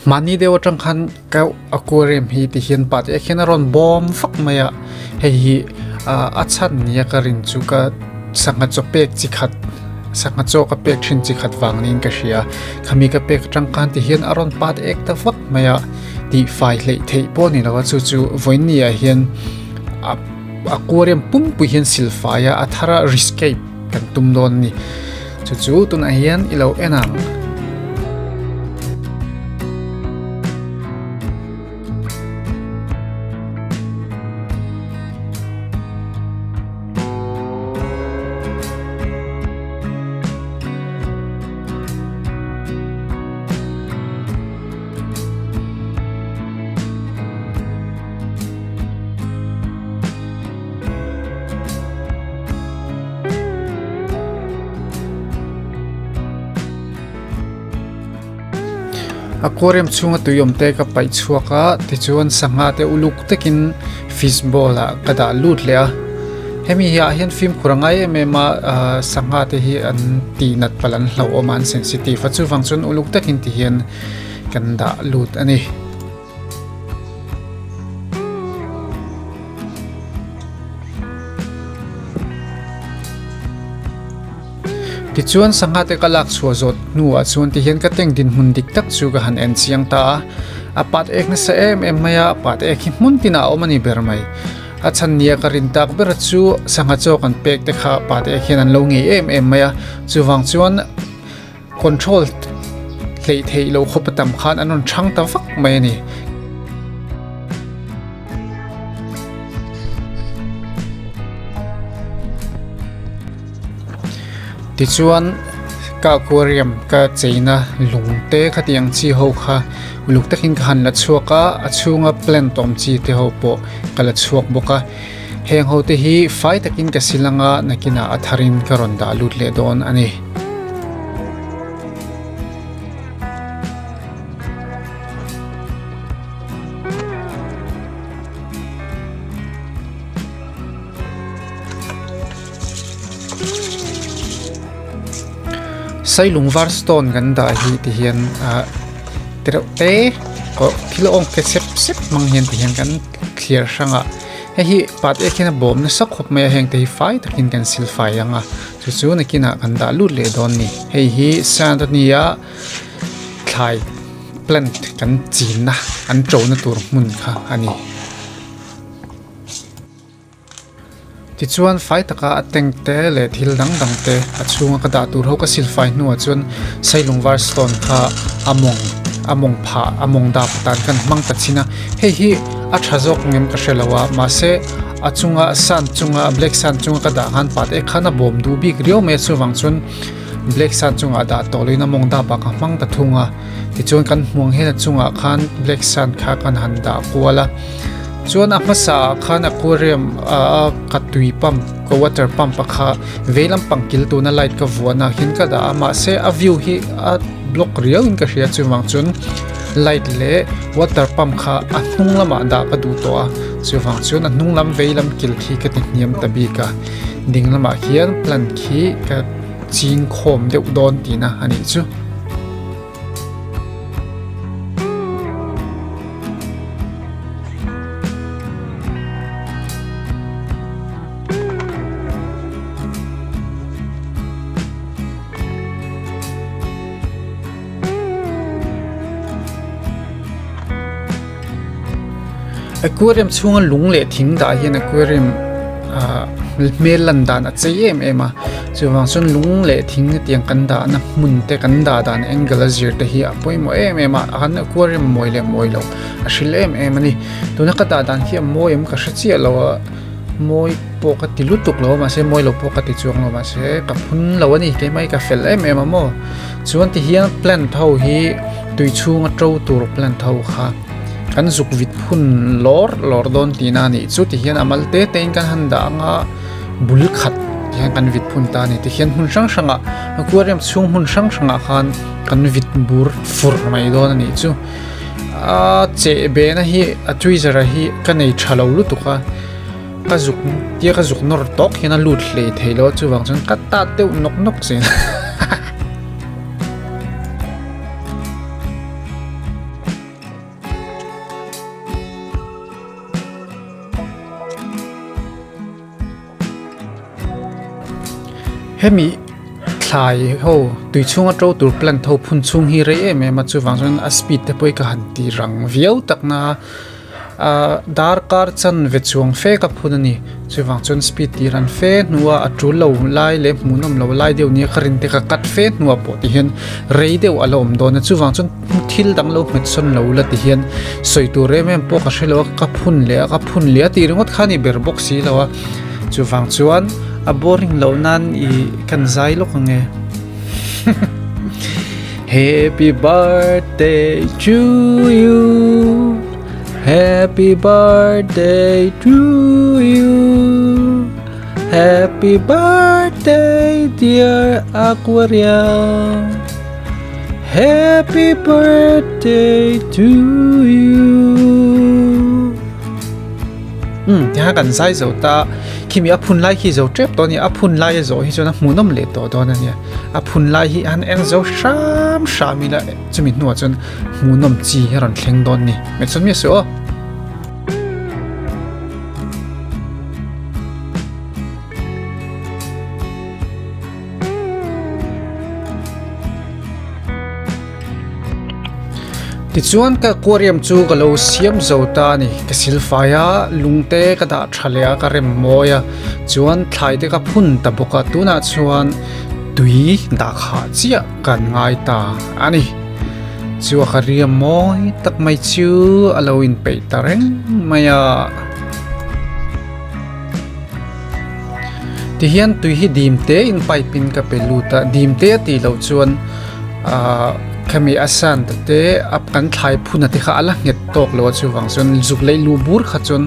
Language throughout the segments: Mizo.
Mahni deuh atang khan ka aquarium hi ti hian pa te khian a rawn bawm vak mai a hei hi ah a chhan nia ka rin chu ka sangha chaw pek chi khat sangha chaw ka pek thin chi khat vang niin ka hria khami ka pek atang khan ti hian a rawn pat ek ta vak mai a tih fai hleih theih pawh a ni lo a chu chu vawiin ah hian a aquarium pumpui hian silfai a a thar a rescape kan tum dawn a ni. Chu chu tunah hian i lo en ang. Aquarium chhunga tui awm te ka paih chhuak a tichuan sangha te uluk takin fish ball ah ka dah lut leh a hemi ah hian fimkhur a ngai em em a ahh sangha te hi an tih nat palh an hlauhawm a an sensitive a chuvang chuan uluk takin ti hian kan dah lut a ni. Tichuan sangha te ka lak chhuah zawt hnuah chuan tihian ka tank dinhmun dik tak chu ka han en chiang ta a, a pat ek nasa em em mai a, pat ek hi hmun tinah a awm a ni ber mai. A chhan nia ka rin tak ber chu sangha chaw kan pek te kha pat ek hian an lo ngei em em mai a, chuvang chuan control hleih theih loh khawp a tam khan an rawn chhang ta vak mai a ni. Tichuan ka aquarium ka cheina lung te khatiang chi ho kha uluk takin ka han la chhuak a, a chhunga plant awm chi te ho pawh ka la chhuak bawk a. Heng ho te hi fai takin ka sil anga nakinah a tharin ka rawn dah lut leh dawn a ni. Sailung var stone kan dah hi ti hian ah tereuh te aw thil awng te sep sep hmang hian ti hian kan thliar hrang a hei hi pat ek hian a bawm nasa khawp mai a heng te hi fai takin kan sil fai ang a chu chu nakinah kan dah lut leh dawn a ni hei hi sand a ni a thlai plant kan chinna an to na tur hmun kha a ni. Tichuan fai taka a tank te leh thil dang dang te a chhunga ka dah tur ho ka sil fai hnuah chuan sailung var stone kha a mawng a mawng phah a mawng dap atan khan hmang ta chhin a hei hi a tha zawk ngem ka hre lo a mahse a chunga sand chunga black sand chunga ka dah khan pat ek khan a bawm duh bik riau mai a chuvang chuan black sand chungah dah tawh loin a mawng dap ah ka hmang ta thung a tichuan kan hmuang hian a chungah khan black sand kha kan han dah kual a. Chuan a hmasa ah khan aquarium ah ka tui pump ka water pump a kha vei lampang kil tuna light ka vuahna ah khian ka dah a mahse a view hi a block riau in ka hria chuvang chuan light leh water pump kha a hnung lamah dah ka duh tawh a chuvang chuan a hnung lam vei lam kil khi ka ti hniam ta bik a ding lamah khian plant khi ka ching khawm deuh dawn tihna a nih chu. Aquarium chhunga lung leh thing dah hian aquarium ah hmel lan dan a chei em em a chuvang chuan lung leh thing hetiang kan dahna hmun te kan dah dan angle a zir te hi a pawimawh em em a an aquarium mawi leh mawi loh a hril em em a ni tuna ka dah dan hi a mawi em ka hre chiah lo a mawi pawh ka ti lutuk lo a mahse mawi lo pawh ka ti chuang lo mahse ka phun lo a ni keimah hi ka fel em em a maw chuan tihian plant ho hi tui chhunga to tur plant ho kha. Kan zuk vit phun lawr lawr dawn tihna a nih chu tihian a mal te te in kan han dah anga bul khat tihian kan vit phun ta a ni tihian hmun hrang hrangah aquarium chhung hmun hrang hrangah khan kan vit bur fur mai dawn a nih chu a cheh behna hi a tweezer a hi ka nei tha lo lutuk a ka zuk tia ka zuk nawr tawk hian a lut hlei thei lo a chuvang chuan ka tat deuh nawk nawk zel. Hemi thlai ho tui chhunga to tur plant ho phun chhung hi rei em em a chuvang chuan a speed te pawh hi ka han ti rang viau tak na a ahh darkar chanve chuang fe ka phun a ni chuvang chuan speed tih ran fe hnua a tul lo lai leh hmuhnawm lo lai deuh nia ka rin te ka cut fe hnuah pawh ti hian rei deuh a la awm dawn a chuvang chuan thil dang lo hmet sawn lo la ti hian sawi tur em em pawh ka hre lo a ka phun leh a ka phun leh a tih ringawt kha a ni ber bawk si lo a chuvang chuan a boring loh nan ih kan zai lawk ang e Happy birthday to you Happy birthday to you Happy birthday dear Aquarium Happy birthday to you Um tiha kan zai zo ta khimi a phun lai khi zo tep tawh a ni a phun lai a zawh hi chuan a hmuhnawm leh tawh dawn a nia a phun lai hi an en zo hram hram ila chumi hnuah chuan hmuhnawm chi hi a rawn thleng dawn a ni hmeichhe mi a suh aw. Tichuan ka aquarium chu ka lo siam zo ta a ni ka silfai a lungte ka dah tha leh a ka rem mawi a chuan thlai te ka phun ta bawk a tunah chuan tui dah khah chiah kan ngai ta a ni chu a aquarium mawi tak mai chu a lo inpeih ta reng mai a. Tihian tui hi dim te in pipe in ka pe lut a dim te a tih loh chuan ahh khami a sand te a kan thlai phun a te kha a la nghet tawk lo a chuvang chuan zuk leh lu bur kha chuan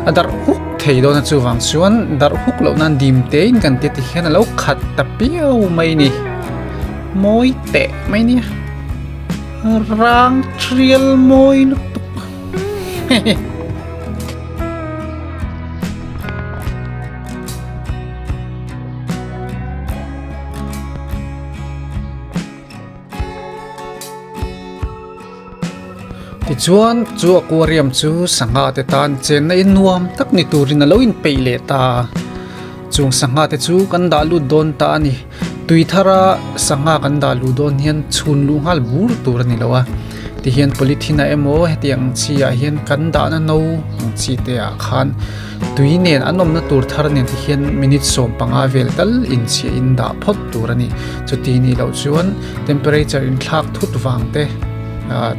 a darh huk thei dawn a chuvang chuan darh huk loh nan dim te in kan tia tihian a lo khat ta piau mai a ni mawi teh mai nia rang thial mawi lutuk hehe. Tichuan chu aquarium chu sangha te tan chenna in nuam tak ni turin a lo inpeih leh ta a, chung sangha te chu kan dah lut dawn ta a ni. Tui thara sangha kan dah luh dawn hian chhun luh nghal bur tur a ni lo a, tihian polythene ah emaw hetiang ang chi ah hian kan dahna no ang chi te ah khan tui nen an awmna tur thar nen ti hian minute 15 vel tal inchhiah in dah phawt tur a ni. Chuti nih loh chuan temperature inthlak thut vang te ah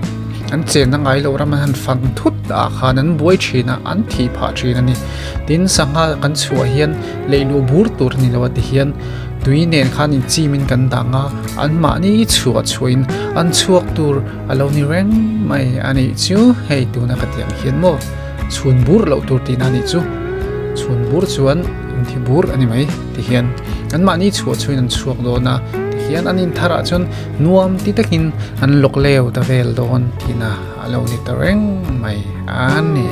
an chenna ngai loh ram an han fang thut ah khan an buai thin a an thih phah thin a ni. Tin sangha kan chhuah hian Leihluh bur tur a ni lo a ti hian tui nen khan inchim in kan dang a, anmahni chhuah chhuahin an chhuak tur a lo ni reng mai a nih chu. Hei tuna ka tih ang hian maw chhun bur loh tur tihna a nih chu. Chhun bur chuan an thi bur a ni mai ti hian anmahni chhuah chhuahin an chhuak dawn a ti hian an intharah chuan nuam ti takin an lawk leu ta vel dawn tihna a lo ni ta reng mai a ni.